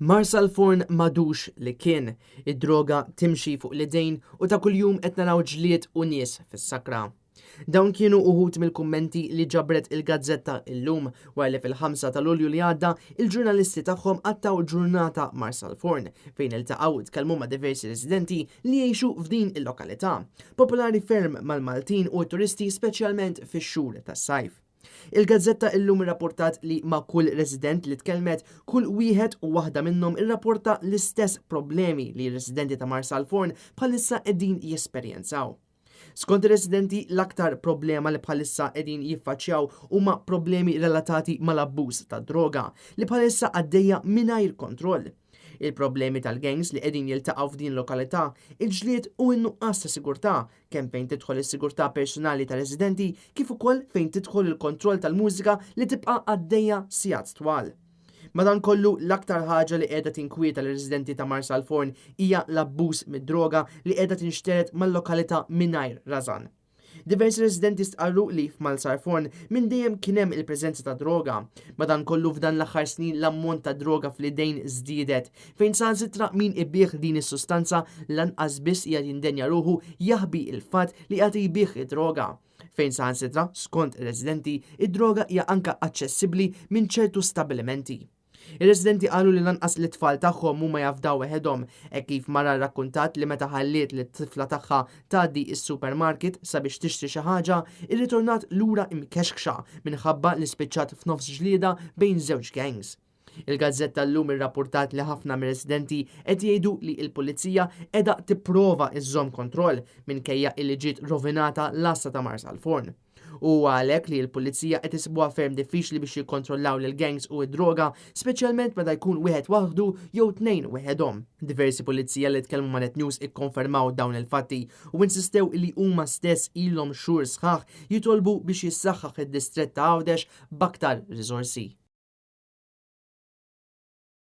Marsalforn m'għadux li kien. Id-droga timxi fuq l-idejn u ta' kuljum qed naraw ġlied u nies fis-sakra. Dawn kienu uħud mill-kummenti li ġabret il-gazzetta Illum wara li fil-5 ta' Lulju li għadda il-ġurnalisti tagħhom qattgħu ġurnata Marsalforn fejn iltaqgħu u tkellmu ma' diversi residenti li jgħixu f'din il-lokalità, popolari ferm mal-Maltin u t-turisti speċjalment fix-xhur tas-sajf. Il-gazzetta Illum irrapportat li ma' kull resident li tkellmet, kull wieħed u waħda minnhom irrapporta l-istess problemi li r-residenti ta' Marsalforn bħalissa qegħdin jesperjenzaw. Skont ir-residenti, l-aktar problema li bħalissa qegħdin jiffaċċjaw huma problemi relatati mal-abbuż tad-droga li bħalissa għaddejja mingħajr kontroll. Il-problemi tal-gangs li qegħdin jiltaqgħu f'din lokalità, il-ġlied u n-nuqqas ta' sigurtà kemm fejn tidħol is-sigurtà personali tar-residenti kif ukoll fejn tidħol il-kontroll tal-mużika li tibqa' għaddejja sigħat twal. Madankollu, l-aktar ħaġa li qiegħda tinkwieta lir-residenti ta' Marsalforn hija l-abbuż mid-droga li qiegħda tinxtered mal-lokalità mingħajr rażan. Diversi residenti stqarru li f'Malsarforn minn dejjem kien hemm il-preżenza ta' droga. Madankollu f'dan l-aħħar snin l-ammont ta' droga fl-idejn żdiedet, fejn saħansitra min ibigħ din is-sustanza lanqas biss qiegħed jindenja ruħu jaħbi l-fatt li qiegħed jbigħ id-droga. Fejn saħansitra, skont ir-residenti, id-droga hija anke aċċessibbli minn ċertu stabbilimenti. Ir-residenti qalu li lanqas lit-tfal tagħhom mhuma jafdaw weħedhom, hekk kif mara rrakkuntat li meta ħalliet lit-tifla tagħha tgħaddi s-supermarket sabiex tixtri xi ħaġa, irritornat lura imkexkxa minħabba li spiċċat f'nofs ġlieda bejn żewġ gangs. Il-gazzetta Illum irrappurtat li ħafna mir-residenti qed jgħidu li l-Pulizija qiegħda tipprova żżomm kontroll minkejja illi ġiet rovinata l-għassa ta' Marsalforn. U huwa għalhekk li l-Pulizija qed isibuha ferm diffiċli biex jikkontrollaw lill-gangs u d-droga, speċjalment meta jkun wieħed waħdu jew tnejn weħedhom. Diversi pulizija li tkellmu ma' Net News ikkonfermaw dawn il-fatti u insistew li huma stess ilhom xhur sħaħ jitolbu biex jissaħħaħ id-distrett ta' Għawdex b'aktar riżorsi.